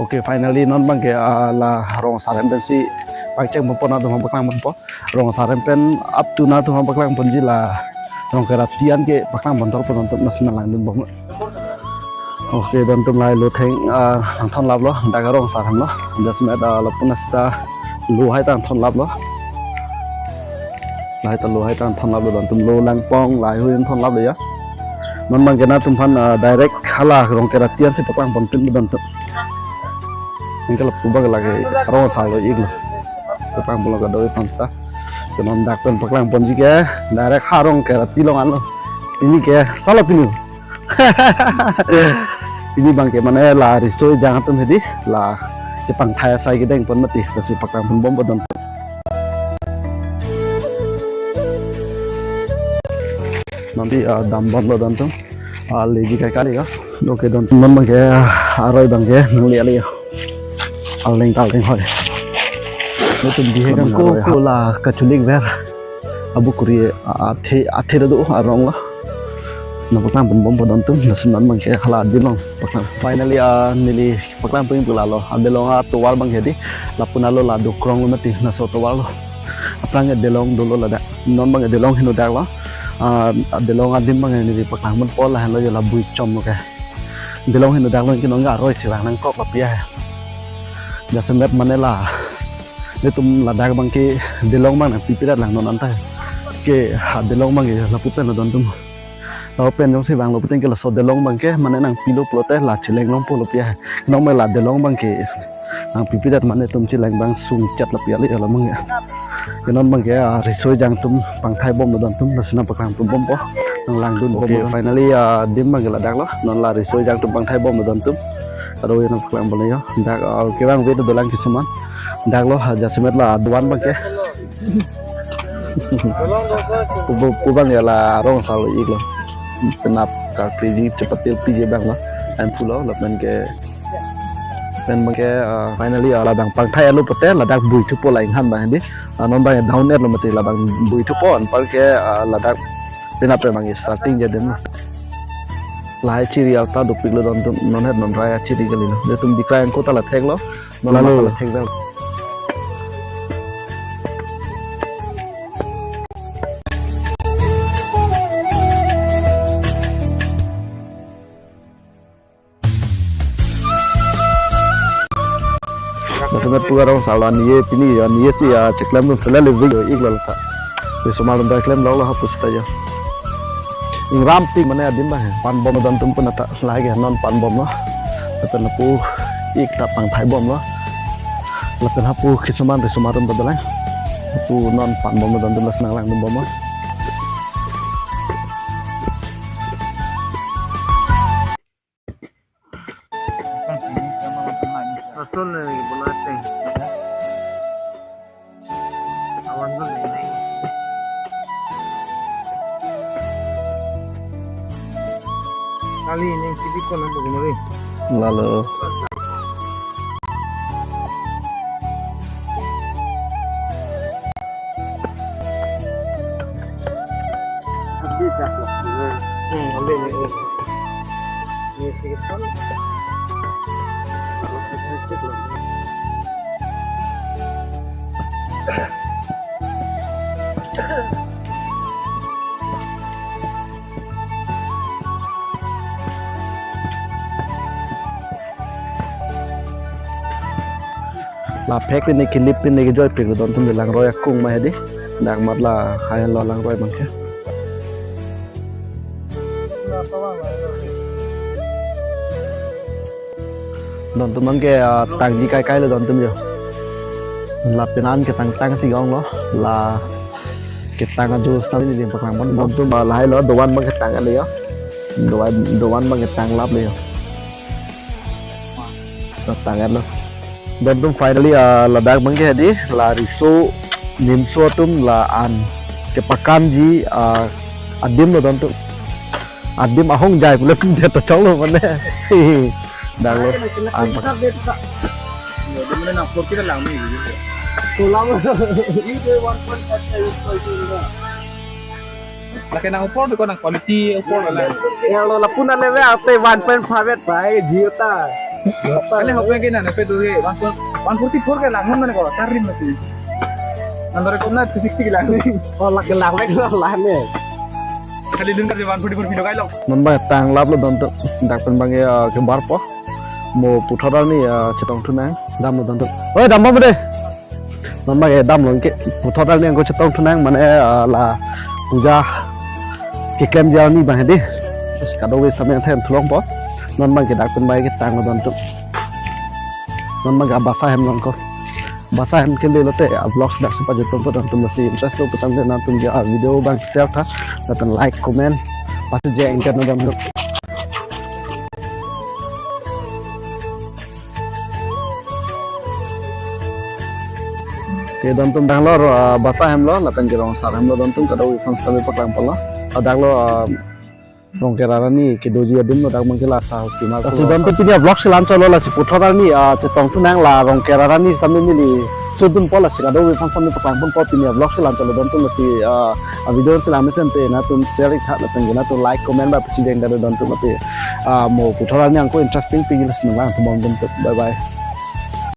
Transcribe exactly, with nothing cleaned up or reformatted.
Okay, finally non abangke, ah, la rong asar hem pensi pangcheng ponpo, nangtum aphan paklang ponpo. Rong asar hem pen up to nangtum aphan paklang ponji la rong kerati an ke paklang pon thor pon nangtum, lasi nang langdun bom. Okay, nangtum lahai lo theng, ah, nangthon laplo, dak arong asar hemlo. Jasemet, ah, lapu na sita lo hai ta nangthon laplo. Lahai ta lo hai ta nangthon laplo, nangtum lo langpong lahai hui nangthon laplo ya. Non abangke nangtum aphan, ah, direct hala rong kerati ansi paklang ponpinpo nangtum. Anke lapu abang lake arong asar lo iklo. Paklang ponlo kadokave aphan sita. Ke non dak pen paklang ponji ke direct ha rong kerati along anlo. Pini ke salo pini. Pini abangke mane la riso ejang atum hedi la kepangthai asai kedeng pon mati, lasi paklang pon bompo nangtum. Nanti, ah, dam bomlo nangtum. Ah, leji kai kali ya. Okay, nangtum, non abangke, ah, aroi abangke nangli ali ya. Aling taling hoi. Nangtum dihe kan ko, ko la kachulik ver. Abu kuri, ah, athe, athe do arong lo. Nang paklang pon bompo nangtum, lasi non abangke hala adim along paklang. Finally, ah, neli paklang pon pu lalo. Adim along atovar abangke hedi, lapu na lo la dokrong lo mati, laso atovar lo. Aphrang adim along dolo ladak. Non abangke adim along henodak lo. Ah, adim along adim abangke neli paklang ponpo, lahenlo jo la bui chom lo ke. Adim along henodak lo, anke non ke aroi sirang nangkok lapu ya. Jasemet mane la nelitum ladak abangke adim along abang nangpipedet lang non anta. Ke adim along abangke lapu pen lo nangtum. Lapu pen jongsi vanglo pute ke laso adim along abangke mane nangpilo pulote la cheleng longpo lapu ya. Non mane la adim along abangke nangpipedet mane nelitum cheleng abang sungchat lapu ya, le ya la abangke. Ke non abangke, ah, riso ejang atum pangthai bomlo nangtum, lasi nang paklang pon bompo, nang langdun bompo. Okay, finally, ah, adim abangke ladak lo, non la riso ejang atum pangthai bomlo nangtum. Kadokave nang paklang bomlo ya. Dak, ah, kevang ave dolang kisuman. Dak lo, ah, jasemet la dovan abangke. Pu, pu, pu abangke la arong asar lo iklo. Penap karkli ji chepatil piji abang lo. An pulo, lapen ke, pen abangke, ah, finally, ah, ladak pangthai alo pute, ladak bui thupo la inghan abang hedi. Ah, non abang down er lo mati, labang bui thupo, anparke, ah, ladak penap abang starting adim lo. Lahai chiri alta dopiklo nangtum, non het non rai achiri kalilo. Nelitum dikrang ko ta la theklo, non lalo la thek vel. Laso atum pu arong asar lo, ani ye pini ani ye si ya cheklem dun sela levi yo iklo ta. Risomar atum ta klem lo lo hapu sita ya. Ingram tik mane adim abang he. Pan bomlo nangtum pun ata lagi non pan bomlo. Lapen lapu ik ta pangthai bomlo. Lapen hapu kisuman risomar atum ta dolang. Hapu non pan bomlo nangtum, lasi nang langdun bomlo. Rasul ne bola teng. Awan dun ne. Kali ne kidi ko na bugmari. Lalo. La phek pine, kelip pine, kejoi pine, don tum langroi akung ma hedi. Dak mat lahai lo langroi abangke. Don tum abangke, ah, tangji kai kai lo don tum jo. La penan ketang tang si ong lo. La ketang ajo seta neli paklang pon. Don tum, ah, lahai lo dovan abangke tang ale jo. Dovan, dovan abangke tang lap le jo. Tang lo. Don tum finally, ah, ladak abangke hedi, la riso nimso atum la an kepakanji, ah, adim lo don tum. Adim ahong jai pule pinde ta chong lo mane. Dak lo an. Lake nang upor tu ko nang quality upor la. Ya lo, lapu na leve ate one point five et pai Jio ta. Kali hok lagi na, nepe do he, one forty-four ke lang mana ko, tarim mati. Nandore ko na three sixty ke lang. Oh, lak lang, lak lang ne. Kali lun ka one forty-four kilo kai lo. Non abang tanglap lo dontum, dak pen abang ya ke barpo. Mo puthot arni ya chetong thunang, damlo dontum. Oi, dampo mo de. Non abang ke damlo ke puthot arni angko chetong thunang mane, ah, la puja keklemji arni abang hedi. Terus kadokave sampai yang them thulongpo. Non abang ke dak pen abang ke tanglo dontum. Non abang ke basa hem nangko. Basa hem ke lelo te, ah, vlogs dak sepa jutong po dontum, lasi interest lo pu tangte nangtum ke, ah, video abang share tha. Lapen like, comment. Pasi je engke non dontum. Ke dontum dak lo, ah, basa hem lo, lapen ke rong sar hem lo dontum, kadokave aphan sitame paklangpo lo. Ah, dak lo, ah, Rongker arni kedoji adim lo dak abang ke la sa hoki ma. Lasi dontum pini vlog si la-anchot lo, lasi puthot arni, ah, chetong thunang la Rongker arni sitame neli sudunpo, lasi kadokave aphan sitame paklangponpo. Pini vlog si la-anchot lo dontum, lasi, ah, ah, video si lang mesen te nangtum share ik tha, lapen ke nangtum like, comment ba pachijeng da dontum mati. Ah, mo puthot arni angko interesting pagi, lasi nanglang tumon dontum. Bye bye.